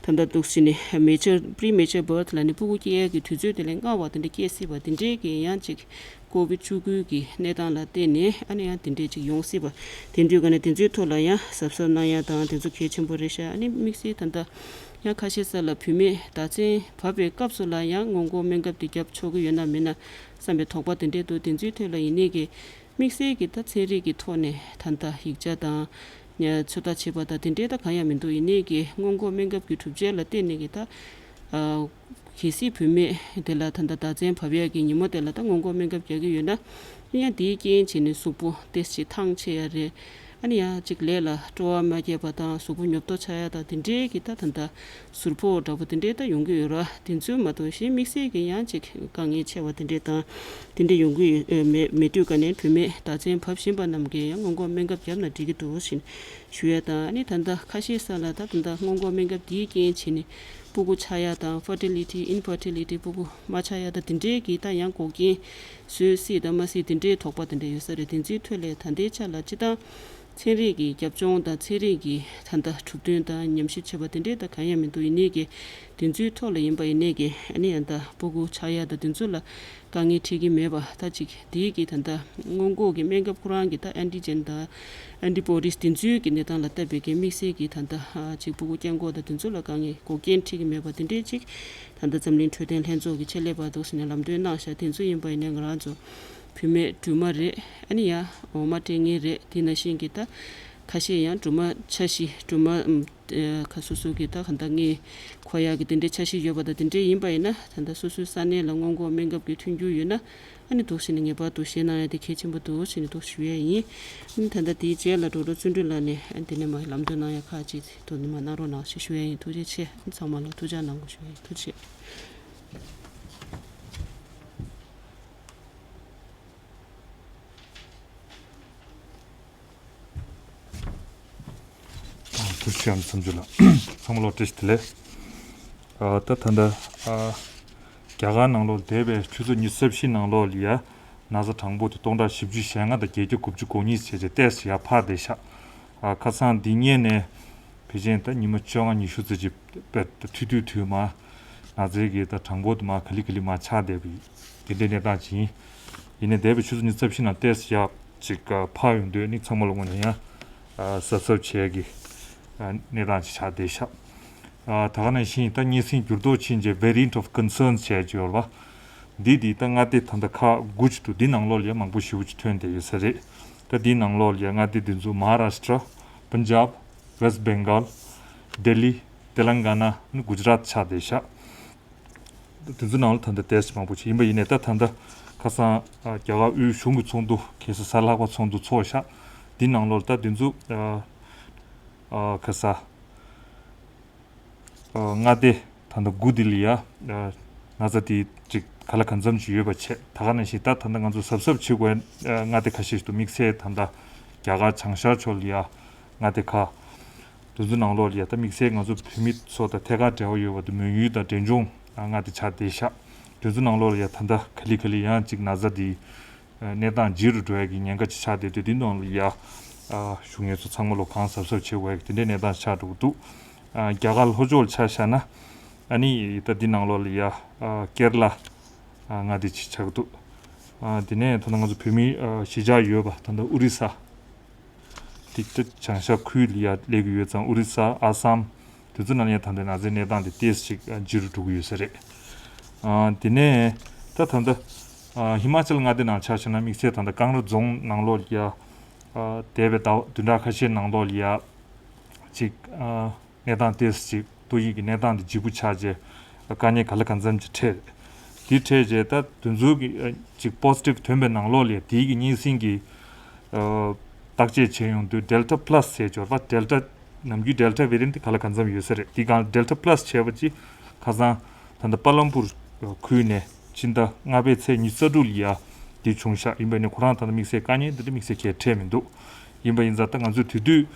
ད་ལྟ་འདུག་སེ་ནི་མེ་ཅར་པི་རི་མེ་ཅར་བར་ཐི་ལབ་ནི་སྤུ་གུ་སྐྱེ་ཡག་གི་དུས་ཚོད་དེ་ལས་སྔ་བ་དེ་འདྲ་སྐྱེ་སྲིད་པ་དེ་འདྲའི་གི་ཡང་ཅིག་ཀོ་བིད་བཅུ་དགུ་གི་གནས་སྟངས་ལ་བརྟེན་ནས་ཨ་ནི་ཡང་དེ་འདྲའི་ཅིག་ཡོང་སྲིད་པ་དེ་འདྲའི་སྒང་ནས་དེ་ཚོའི་ཐོག་ལ་ཡང་གཟབ་གཟབ་གནང་ཡག་དང་དེ་ཚོ་གལ་ཆེན་པོ་རེད་ཤག་ཨ་ནི་དམིགས་བསལ་ད་ལྟ་ཡང་ཁ་ཤས་ས་ལ་བུད་མེད་ཟླ་མཚན་བབས་པའི་སྐབས་སུ་ལ་ཡང་སྔོན་འགོག་སྨན་ཁབ་དེ་བརྒྱབ་ཆོག་གི་ཡོད་ན་མེད་ན་བསམ་པའི་དོགས་པ་དེ་འདྲས་འདུག་དེ་ཚོའི་ཐད་ལ་ཡིན་ནའི་གི་དམིགས་བསལ་གྱི་ད་ཚན་རིག་གི་ཐོག་ནས་ད་ལྟ་ཡིག་ཆ་དང་ཚོད་ལྟ་བྱེད་པ་དང་དེ་འདྲས་ད་གང་ཡང་མི་འདུག་ཡིན་ནའི་གི་སྔོན་འགོག་སྨན་ཁབ་ཀྱི་གྲུབ་ཆ་ལ་བརྟེན་ནས་གི་ད་གལ་སྲིད་བུད་མེད་དེ་ལ་ད་ལྟ་ཟླ་མཚན་བབས་ཡག་གི་ཉིན་མོ་དེ་ལ་ད་སྔོན་འགོག་སྨན་ཁབ་རྒྱག་གི་ཡོད་ན་ཡང་དེའི་རྐྱེན་བྱས་ནས་གཟུགས་པོ་ཏོག་ཙམ་ཐང་ཆད་ཡག་རེད། ཨ་ནི་ཡང་ཅིག་ལས་ལ་སྤྲོ་བ་མ་སྐྱེས་པ་དང་གཟུགས་པོ་ཉོབ་ཏོ་ཆགས་ཡག་དང་དེ་འདྲའི་གི་ད་ད་ལྟ་ཟུར་ཕོག་འདྲ་པོ་དེ་འདྲའི་ད་ཡོང་གི་ཡོད་ར། དེ་ཚོ་མ་གཏོགས་གཞན་དམིགས་བསལ་གྱི་ཡང་ཅིག་དཀའ་ངལ་ཆེ་བ་དེ་འདྲའི་དང་དེ་འདྲའི་ཡོང་གི་ཡོད་མེད་མེད་དུས་ཀ་ནས་བུད་མེད་ཟླ་མཚན་བབས་བཞིན་པ་རྣམས་ཀྱིས་ཡང་སྔོན་འགོག་སྨན་ཁབ་བརྒྱབ་ན་འགྲིག་གི་འདུག་ཞེས་ཞུ་ཡ་དང་། ཨ་ནི་ད་ལྟ་ཁ་ཤས་ས་ལ་ད་ད་ལྟ་སྔོན་འགོག་སྨན་ཁབ་དེའི་རྐྱེན་བྱས་ནས་སྤུ་གུ་ཆགས་ཡ་དང་ཕར་ཊི་ལི་ཊི་ཨིན་ཕར་ཊི་ལི་ཊི་སྤུ་གུ་མ་ཆགས་ཡ་དང་དེ་འདྲའི་གི་ད་ཡང་འགོག་རྐྱེན་བཟོས་སྲིད་དང་མ་སྲིད་དེ་འདྲའི་དོགས་པ་དེ་འདྲ་ཡོད་ས་རེད། དེ་ཚོའི་ཐོག་ལས་ད་ལྟའི་ཆ་ལ་སྤྱི་བཏང་ཚན་རིག་གི་རྒྱབ་ལྗོངས་དང་ཚན་རིག་གི་ད་ལྟ་གྲུབ་དོན་དང་ཉམས་ཞིབ་བྱས་པ་དེ་འདྲའི་ད་གང་ཡང་མི་འདུག་ཡིན་ནའི་གི་དེ་ཚོའི་ཐོག་ལ་ཡིན་པ་ཡིན་ནའི་གི་ཨ་ནི་ཡང་ད་སྤུ་གུ་ཆགས་ཡ་དང་དེ་ཚོ་ལ་དཀའ་ངལ་འཕྲད་ཀྱི་མེད་པ་ད་ཅིག་དེའི་གི་ད་ལྟ་སྔོན་འགོག་གི་སྨན་ཁབ་ཁོ་རང་གི་ད་ཨན་ཊི་ཇེན་དང་ཨན་ཊི་བོ་ཌིས་དེ་ཚོའི་གི་གནས་སྟངས་ལ་བལྟས་པའི་གི་དམིགས་བསལ་གི་ད་ལྟ་ཅིག་སྤུ་གུ་སྐྱེ་འགོག་དང་དེ་ཚོ་ལ་དཀའ་ངལ་འགོག་རྐྱེན་འཕྲད་ཀྱི་མེད་པ་དེ་འདྲའི་ཅིག་ད་ལྟ་འཛམ་གླིང་འཕྲོད་བསྟེན་ལྷན་ཚོགས་ཀྱི་ཆེད་ལས་པ་འདུག་ཟེར་ནས་ལམ་སྟོན་གནང་ཤག་དེ་ཚོ་ཡིན་པ་ཡིན་ནའི་ང་རང་ཚོ་བུད་མེད་སྦྲུམ་མ་རེད། ཨ་ནི་ཡང་འོ་མ་སྤྲད་མཁན་རེད། དེ་ནང་བཞིན་གྱི་ད་ཁ་ཤས་ཡང་སྦྲུམ་མ་འཆའ་གཞི་སྦྲུམ་མ་ཨམ་ཨེ་ཁ་སོ་སོ་གི་ད་ག་འདྲ་མངལ་འཁོར་ཡག་གི་དེ་འདྲའི་འཆའ་གཞི་ཡོད་པ་དང་དེ་འདྲའི་ཡིན་པ་ཡིན་ན་ད་ལྟ་སོ་སོའི་ས་གནས་ལ་སྔོན་འགོག་སྨན་ཁབ་ཀྱི་མཐུན་འགྱུར་ཡོད་ན་ཨ་ནི་འདུག་ཟེར་ནས་ངེས་པར་དུ་བཞེས་གནང་ཡ་དེ་གལ་ཆེན་པོ་འདུག་ཟེར་ནས་འདུག་ཞུ་ཡ་ཡིན། ཨ་ནི་ད་ལྟ་དེའི་རྗེས་ལ་ཌོག་ཊར་བརྩོན་འགྲུས་ལགས་ནས་ཨ་ནི་དེ་ནས་མ་ལམ་སྟོན་གནང་ཡ་ཁག་ཅིག་དོ་ནི་མ་གནང་རོགས་གནང་ཞེས་ཞུ་ཡ་ཡིན། ཐུགས་རྗེ་ཆེ། ཨ་ནི་ཚང་མ་ལ་ཐུགས་ཅག་གནང་དགོས་ཞུ་ཡ་ཡིན། ཐུགས་རྗེ་ཆེ། ཐུགས་རྗེ་ཆེ་ཨམ་བསམ་ཚུལ་ལ། ཚང་མ་ལ་བཀྲ་ཤིས་བདེ་ལེགས། ཨ་ད་ད་ལྟ་ཨ་རྒྱ་གར་ནང་ལོགས་འདས་པའི་ཆུ་ཚོད་ཉི་ཤུ་རྩ་བཞི་ནང་ལོགས་ལ་ཡ་ན་ཚ་གྲངས་འབོར་དེ་སྟོང་ཕྲག་བཞི་བཅུ་ཞེ་ལྔ་དང་བརྒྱད་བརྒྱ་དགུ་བཅུ་གོ་གཉིས་བྱས་རྗེས་ཏོག་ཙམ་ཡར་འཕར་བསྡད་ཤག་ཨ་ཁ་སང་འདི་སྔོན་ནས་ཕལ་ཆེར་ད་ཉི་མ་བཅོ་ལྔ་ཉི་ཤུ་ཙམ་ཅིག་དཔེ་ད་ཐུལ་ཐུལ་ཐུལ་མར་ན་ཚའི་གི་ད་གྲངས་འབོར་དུ་མར་ག་ལེ་ག་ལེ་མར་ཆག་བསྡད་པའི་དེ་འདྲའི་གནས་སྟངས་ཅིག་ཡིན། ཡིན་ནའི་འདས་པའི་ཆུ་ཚོད་ཉི་ཤུ་རྩ་བཞི་ནང་ཏོག་ཙམ་ཡར་ཅིག་འཕར་ཡོང་དུས་ནི་ཚང་མ་ལ་དངོས་གནས་ཡང་གཟབ་གཟབ་བྱེད་ཀྱི་གནས་སྟངས་ཅིག་ཆགས་བསྡད་ཤག་ད་ག་ནང་བཞིན་ད་སྙན་སེང་འགྱུར་ལྡོག་ཕྱིན་རྗེས་Variant of Concern་བྱས་ཀྱི་ཡོད་རེད་པ། འདི་འདི་ད་མངའ་སྡེ་ད་ལྟ་ཁག་དགུ་ཅིག་འདུག་འདི་ནང་ལོགས་ལ་ཡང་མང་པོ་ཞེ་པོ་ཅིག་ཐོན་བསྡད་ཡོད་ས་རེད། ད་འདི་ནང་ལོགས་ལ་ཡང་མངའ་སྡེ་འདི་ཚོ་Maharashtra, Punjab, West Bengal, Delhi, Telangana ནི་Gujarat་ཆགས་བསྡད་ཤག་དེ་ཚོ་ནང་ལ་ད་ལྟ་ཏོག་ཙམ་མང་པོ་ཅིག་ཡིན་པ་ཡིན་ནའི་ད་ད་ལྟ་ཁ་སང་རྒྱ་གར་དབུས་གཞུང་གི་ཚོགས་འདུ་གལ་སྲིད་གཟའ་ལྷག་པ་ཚོགས་འདུ་ཚོགས་ཤག་འདི་ནང་ལོགས་ལ་ད་འདི་ཚོ་ཁ་ས། མངའ་སྡེ་ད་ལྟ་དགུ་འདི་ལ་ཡ་ན་ཚ་དེ་ཅིག་ག་ལ་གང་འཚམ་ཅིག་ཡོད་པ་བྱས། ད་ག་ནང་བཞིན་ད་ད་ལྟ་ང་ཚོ་གཟབ་གཟབ་བྱེད་དགོས་མངའ་སྡེ་ཁ་ཤས་ཤིག་འདུག་དམིགས་བསལ་ད་ལྟ་རྒྱ་གར་བྱང་ཤར་ཕྱོགས་ལ་ཡ་མངའ་སྡེ་ཁག་དེ་ཚོ་ནང་ལོགས་ལ་ཡ་ད་དམིགས་བསལ་ང་ཚོ་བོད་མི་ཚོ་དང་ཐད་ཀར་འབྲེལ་བ་ཡོད་པ་དང་མོན་ཡུལ་དང་འབྲས་ལྗོངས་མངའ་སྡེ་ཆགས་བསྡད་ཤག་དེ་ཚོ་ནང་ལོགས་ལ་ཡ་ད་ལྟ་ག་ལེ་ག་ལེ་ཡང་ཅིག་ན་ཚ་དེ་གནས་སྟངས་ལྗིད་རུ་འགྲོ་ཡ་གི་ཉེན་ཁ་ཅིག་ཆགས་བསྡད་དུས་འདི་ནང་ལ་ཡ་ཨ་བཞུགས་མཁན་ཚོ་ཚང་མ་ལོ་གང་གཟབ་གཟབ་བྱེད་དགོས་ཡ་གི་དེ་འདྲའི་གནས་སྟངས་ཆགས་འགྲོ་གི་འདུག་ཨ་རྒྱ་གར་ལྷོ་ཕྱོགས་ལ་ཆ་བཞག་ན་ཨ་ནི་ད་འདི་ནང་ལོགས་ལ་ཡ་ཨ་ཀེར་ལ་ཨ་མངའ་སྡེ་ཅིག་ཆགས་ཀྱི་འདུག་ཨ་དེ་ནས་ད་ལྟ་ང་ཚོ་བོད་མི་ཨ་གཞིས་ཆགས་ཡོད་པ་ད་ལྟ་ཨོ་རི་ས། དེ་ལྟ་བྱང་ཤར་ཁུལ་ལ་ཡ་སླེབས་ཀྱི་ཡོད་ཙང་ཨོ་རི་ས་ཨ་སམ་དེ་ཚོ་ནང་ཡ་ད་ལྟ་ན་ཚའི་གནས་སྟངས་དེ་ཏོག་ཙམ་ཅིག་ལྗིད་རུ་འགྲོ་གི་ཡོད་ས་རེད། ཨ་དེ་ནས་ད་ད་ལྟ་ཨ་ཧི་མ་ཅལ་མངའ་སྡེ་ནང་ཆ་བཞག་ན་དམིགས་བསལ་ད་ལྟ་ཀང་ར་རྫོང་ནང་ལོགས་ལ་ཡ་ཨ་འདས་པའི་ཟླ་བ་བདུན་ཕྲག་ཁ་ཤས་ནང་ལོགས་ལ་ཡ་ཅིག་ཨ་གནས་སྟངས་ཏོག་ཙམ་ཅིག་ཏོག་དབྱིབས་ཀྱི་གནས་སྟངས་དེ་ལྗིད་པོ་ཆགས་རྗེས་དཀའ་ངལ་ག་ལ་གང་འཚམ་ཅིག་འཕྲད། དེ་འཕྲད་རྗེས་ད་དེ་ཚོ་གི་ཨ་ཅིག་པོ་སི་ཊིབ་ཐོན་པའི་ནང་ལོགས་ལ་དེའི་གི་སྙན་སེང་གི་ཨ་བརྟག་དཔྱད་བྱས་ཡོང་དུས་Delta Plus་ཟེར་ཡོད་པ། Delta་ནམ་རྒྱུན་Delta Variant་དེ་ག་ལ་གང་འཚམ་ཡོད་ས་རེད། དེ་གང་Delta Plus་བྱས་པ་ཅིག་ཁ་སང་ད་ལྟ་པ་ལམ་པུར་ཁུལ་ནས་ཕྱི་ཟླ་ལྔ་པའི་ཚེས་ཉི་ཤུ་རྩ་དྲུག་ལ་ཡ་དེ་བྱུང་ཤག་ཡིན་པ་ནི་ཁོ་རང་ད་ལྟ་དམིགས་བསལ་དཀའ་ངལ་འདི་འདྲ་དམིགས་བསལ་གང་འཕྲད་མི་འདུག་ཡིན་པ་ཡིན་ཙང་ད་ང་ཚོས་དེ་དུས་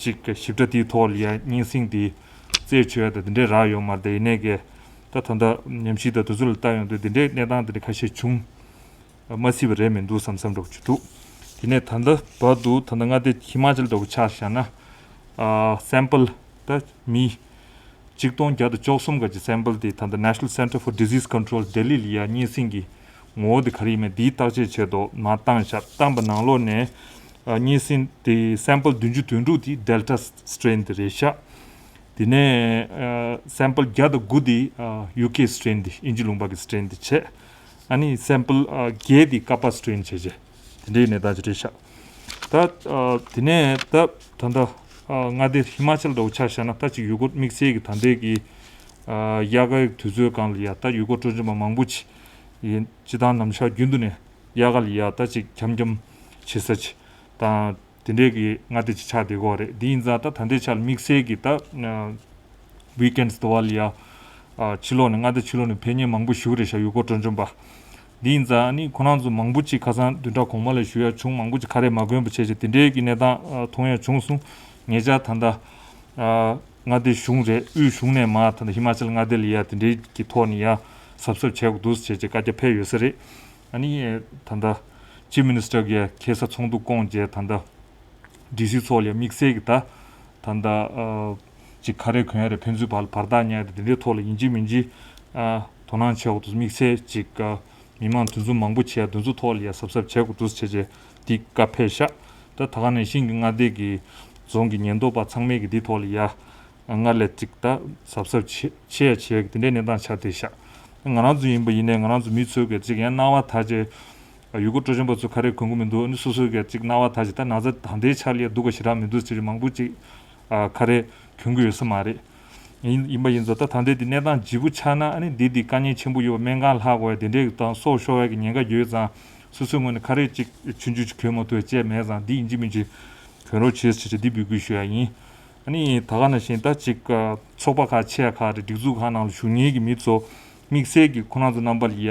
ཅིག་ཞིབ་ཕྲ་དེའི་ཐོག་ལ་ཡ་སྙན་སེང་དེ་རྩད་ཆོད་ཡ་ད་དེ་འདྲའི་རག་ཡོད་མ་རེད། ད་ཡིན་ནའི་གི་ད་ད་ལྟ་ཉམས་ཞིབ་དང་དེ་ཚོ་ལ་ལྟ་ཡོང་དུས་དེ་འདྲའི་གནས་སྟངས་དེ་འདྲ་ཁ་ཤས་བྱུང་མ་སྲིད་པ་རེད་མི་འདུག་བསམ་བསམ་འདྲ་པོ་ཅིག་འདུག་དེ་ནས་ད་ལྟ་བར་དུ་ད་ལྟ་མངའ་སྡེ་ཧི་མ་ཅལ་འདྲ་བོ་ཆ་བཞག་ན། ཨ་སེམ་པལ་ད་མི་ཆིག་སྟོང་བརྒྱ་དང་བཅུ་གསུམ་ག་གི་སེམ་པལ་དེ་ད་ལྟ་National Centre for Disease Control ལྡི་ལི་ལ་ཡ་གཉན་སྲིན་གྱི་ངོ་བོ་དེ་ག་རེ་ཡིན་མིན་དེའི་བརྟག་དཔྱད་བྱས་ཏོ་མར་བཏང་ཤག་བཏང་པ་ནང་ལོགས་ནས་ཨ་གཉན་སྲིན་དེ་སེམ་པལ་བདུན་ཅུ་དོན་དྲུག་དེ་Delta strain དེ་རེད་ཤག་དེ་ནས་ཨ་སེམ་པལ་བརྒྱ་དང་དགུ་དེ་ཨ་ཡུ་ཀེ་strain དེ་དབྱིན་ཇི་ལུང་པ་གི་strain དེ་བྱས། ཨ་ནི་སེམ་པལ་ཨ་བརྒྱད་དེ་ཀ་པ་strain བྱས་བྱས། དེ་འདྲའི་གནས་སྟངས་ཅིག་རེད་ཤག་ད་ཨ་དེ་ནས་ད་ད་ལྟ་ཨ་མངའ་སྡེ་ཧི་མ་ཅལ་འདྲ་བོ་ཆ་བཞག་ན་ད་ཅིག་ཡུལ་སྐོར་དམིགས་བསལ་གྱི་ད་ལྟའི་གི་ཨ་དབྱར་ཁའི་དུས་ཚོད་སྒང་ལ་ཡ་ད་ཡུལ་སྐོར་སྤྲོ་འཆམ་པ་མང་པོ་ཅིག་ཡིན་སྤྱི་བཏང་ནམ་ཞག་རྒྱུན་དུ་ནས་དབྱར་ཁ་ལ་ཡ་ད་ཅིག་འཁྱམ་འཁྱམ་བྱེད་ས་ཅིག་དང་དེ་འདྲའི་གི་མངའ་སྡེ་ཅིག་ཆགས་བསྡད་ཀྱི་ཡོད་རེད། དེ་ཡིན་ཙང་ད་ད་ལྟའི་ཆར་དམིགས་བསལ་གྱི་ད་ཨ་weekends དུ་བ་ལ་ཡ་ཨ་ཕྱི་ལོགས་ནས་མངའ་སྡེ་ཕྱི་ལོགས་ནས་ཕེབས་མཁན་མང་པོ་ཞིག་རེད་ཤག་ཡུལ་སྐོར་སྤྲོ་འཆམ་པ། འདི་ཡིན་ཙང་ཨ་ནི་ཁོ་རང་ཚོ་མང་པོ་ཅིག་ཁ་སང་བདུན་ཕྲག་གོང་མ་ལ་ཞུ་ཡ་བྱུང་། མང་པོ་ཅིག་ཁ་རས་མ་གོན་པ་བྱས་བྱས་དེ་འདྲའི་གི་གནས་སྟངས་ཨ་མཐོང་ཡ་བྱུང་སོང་། ཉེ་ཆར་ད་ལྟ་ཨ་མངའ་སྡེ་གཞུང་རེད། དབུས་གཞུང་ནས་མར་ད་ལྟ་ཧི་མ་ཅལ་མངའ་སྡེ་ལ་ཡ་དེ་འདྲའི་གི་ཐོག་ནས་ཡ་གཟབ་གཟབ་བྱེད་དགོས་འདུག་བྱས་བྱས་བཀའ་རྒྱ་ཕེབས་ཡོད་ས་རེད། ཨ་ནི་ད་ལྟ་Chief Minister གི་ཁ་སང་ཚོགས་འདུ་བསྐོངས་རྗེས་ད་ལྟ་ཌི་སི་ཚོ་ལ་ཡ་དམིགས་བསལ་གྱི་ད་ད་ལྟ་ཨ་ཅིག་ཁ་རས་གོན་ཡ་རེད། ཕན་ཚུན་བར་ལ་བར་ཐག་ཉར་ཡ་རེད། དེ་འདྲའི་ཐོག་ལ་ཡིན་གཅིག་མིན་གཅིག་ཨ་དོ་སྣང་བྱེད་དགོས་འདུག་དམིགས་བསལ་ཅིག་ཨ་མི་མང་འདུ་འཛོམས་མང་པོ་བྱེད་ཡ་འདུ་འཛོམས་ཐོག་ལ་ཡ་གཟབ་གཟབ་བྱེད་དགོས་འདུག་བྱས་བྱས་འདི་བཀའ་ཕེབས་ཤག་ད་ད་ག་ནང་བཞིན་གྱི་མངའ་སྡེ་གི་རྫོང་གི་ཉེན་རྟོག་པ་ཚང་མས་གི་འདི་ཐོག་ལ་ཡ་སྔར་ལས་ཅིག་ད་གཟབ་གཟབ་བྱེད་བྱེད་ཡ་བྱེད་ཡ་གི་དེ་འདྲའི་གནས་སྟངས་ཆགས་བསྡད་ཤག་ང་རང་ཚོ་ཡིན་པ་ཡིན་ནའི་ང་རང་ཚོ་མི་ཚོས་གི་ཅིག་ཡང་སྣང་བ་ཐལ་བྱས། ཡུལ་སྐོར་སྤྲོ་འཆམ་པ་ཚོ་ཁ་རས་གོན་གི་མི་འདུག་ཨ་ནི་སོ་སོའི་གི་ཅིག་སྣང་བ་ཐལ་བྱས་ད་ན་ཚ་ད་ལྟའི་ཆར་ལ་ཡ་སྡུག་ག་ཞེ་དྲག་མི་འདུག་ཟེར་མང་པོ་ཅིག་ཨ་ཁ་རས་གྱོན་གི་ཡོད་ས་མ་རེད། ཡིན་ཡིན་པ་ཡིན་ཙང་ད་ད་ལྟའི་འདི་གནས་སྟངས་ལྗིད་པོ་ཆགས་ན་ཨ་ནི་འདི་འདི་དཀའ་ངལ་ཆེན་པོ་ཡོད་པ། སྨན་ཁང་ལྷག་དགོས་ཡ་དེ་འདྲའི་དང་སྲོག་ཤོར་བའི་གི་ཉེན་ཁ་ཡོད་ཙང་སོ་སོའི་ངོས་ནས་ཁ་རས་ཅིག་ཆུང་ཆུང་ཅིག་གྱོན་མ་ཐུབ་ཡ་བཅས་མེད་ཙང་འདི་ཡིན་གཅིག་མིན་གཅིག་གྱོན་རོགས་བྱེད་ཟེར་བྱས་འདི་འབོད་སྐུལ་ཞུ་ཡ་ཡིན། ཨ་ནི་ད་ག་ནང་བཞིན་ད་ཅིག་ཚོགས་པ་ཁག་ཆེ་ཡ་ཁག་རེད། སྒྲིག་འཛུགས་ཁག་ནང་ལ་ཞུགས་མཁན་གི་མི་ཚོ་དམིགས་བསལ་གྱི་ཁོ་རང་ཚོ་རྣམ་པ་ལ་ཡ་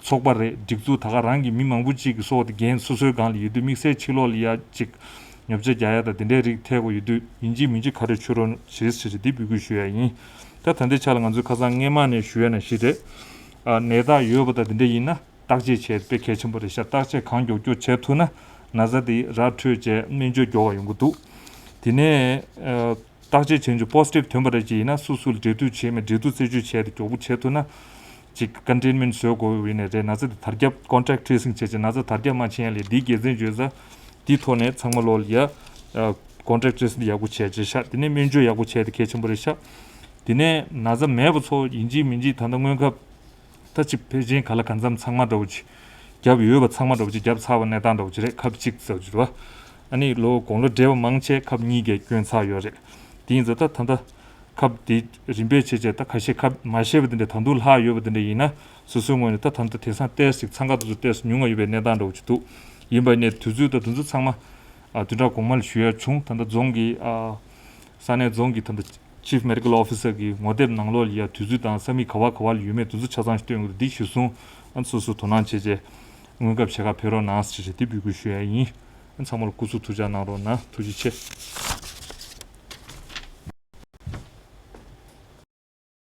ཚོགས་པ་རེད། སྒྲིག་འཛུགས་ད་ག་རང་གི་མི་མང་པོ་ཅིག་གི་སྲོག་དེ་འགན་སོ་སོའི་སྒང་ལ་ཡོད་དུས་དམིགས་བསལ་ཕྱི་ལོགས་ལ་ཡ་ཅིག་ཉོ་ཆ་རྒྱག་ཡ་དང་དེ་འདྲའི་རིགས་ཐེབས་དགོས་ཡོད་དུས་ཡིན་གཅིག་མིན་གཅིག་ཁ་རས་ཕྱོགས་རོགས་བྱེད་ཟེར་བྱས་འདི་འབོད་སྐུལ་ཞུ་ཡ་ཡིན། ད་ད་ལྟའི་ཆ་ལ་ང་ཚོས་ཁ་སང་སྔས་མ་ནས་ཞུ་ཡ་ནང་བཞིན་རེད། ཨ་ནད་རྟགས་ཡོད་པ་དང་དེ་འདྲ་ཡིན་ན་བརྟག་དཔྱད་བྱས་དཔེ་གལ་ཆེན་པོ་རེད་ཤག་བརྟག་དཔྱད་གང་མགྱོགས་མགྱོགས་བྱེད་ཐུབ་ན་ན་ཚ་དེ་ར་འཕྲོད་བྱས་སྨན་བཅོས་མགྱོགས་པ་ཡོང་གི་འདུག་དེ་ནས་ཨ་བརྟག་དཔྱད་བྱས་རྗེས་positive་ཐོན་པ་རེད་ཅེས་ཡིན་ན་སོ་སོ་ལ་འབྲེལ་གཏུག་བྱས་མེད་འབྲེལ་གཏུག་རྩད་གཅོད་བྱས་ཏེ་མགྱོགས་པོ་བྱེད་ཐུབ་ན་ཅིག་containment བཟོ་དགོས་པ་ཡིན་ནའི་རེད། ན་ཚ་དེ་དར་ཁྱབ་contact tracing་བྱས་རྗེས་ན་ཚ་དར་ཁྱབ་མ་ཕྱིན་ཡ་ལས་འདིའི་དགེ་མཚན་བརྗོད་ས་འདིའི་ཐོག་ནས་ཚང་མ་ལོག་ལ་ཡ་ཨ་contact tracing་དེ་ཡག་པོ་བྱས་རྗེས་ཤག་དེ་ནས་སྨན་བཅོས་ཡག་པོ་བྱས་ཏེ་གལ་ཆེན་པོ་རེད་ཤག་དེ་ནས་ན་ཚ་མེད་པ་ཚོ་ཡིན་གཅིག་མིན་གཅིག་ད་ལྟ་སྔོན་ཁབ་ད་ཅིག་ཕལ་ཆེར་ག་ལ་གང་འཚམ་ཚང་མ་འདྲ་བོ་ཅིག་བརྒྱབ་ཡོད་པ་ཚང་མ་འདྲ་བོ་ཅིག་བརྒྱབ་ཚར་བ་གནས་སྟངས་འདྲ་བོ་ཅིག་རེད། ཁབ་གཅིག་ཙམ་ཅིག་རེད་བ། ཨ་ནི་ལོ་དགུང་ལོ་བགྲེས་པ་མང་ཆེ་ཁབ་གཉིས་བརྒྱད་བསྐྱོན་ཚར་ཡོད་རེད། དེ་ཡིན་ཙང་ད་ད་ལྟ་ཁབ་དེ་རིམ་པས་བྱས་བྱས་ད་ཁ་ཤས་ཁབ་མ་བཞེས་པ་དེ་འདྲ་ད་དུང་ལྷག་ཡོད་པ་དེ་འདྲ་ཡིན་ན་སོ་སོའི་ངོས་ནས་ད་ད་ལྟ་དེང་སང་ཏོག་ཙམ་ཅིག་འཚང་ཁ་དེ་ཚོ་ཏོག་ཙམ་ཉུང་བ་ཡོད་པའི་གནས་སྟངས་འདྲ་བོ་ཅིག་འདུག་ཡིན་པ་ནས་དུས་ཚོད་དང་དེ་ཚོ་ཚང་མ་ཨ་བདུན་ཕྲག་གོང་མ་ལ་ཞུ་ཡ་བྱུང་། ད་ལྟ་རྫོང་གི་ཨ་ས་གནས་རྫོང་གི་ད་ལྟ་Chief Medical Officer་གི་ངོ་དེབ་ནང་ལོགས་ལ་ཡ་དུས་ཚོད་དང་ས་མིག་ག་བ་ག་བ་ལ་ཡོད་མེད་དེ་ཚོ་ཆ་ཚང་ཞིག་སྟོན་དགོས་འདི་ཞུ་སོང་། ཨ་སོ་སོ་དོ་སྣང་བྱས་རྗེས་སྔོན་ཁབ་ཕྱེད་ཀ་ཕེབས་རོགས་གནང་ཟེར་བྱས་འདི་འབོད་སྐུལ་ཞུ་ཡ་ཡིན། ཨ་ཚང་མ་ལ་སྐུ་གཟུགས་ཐུགས་ཅག་གནང་རོགས་གནང་། ཐུགས་རྗེ་ཆེ།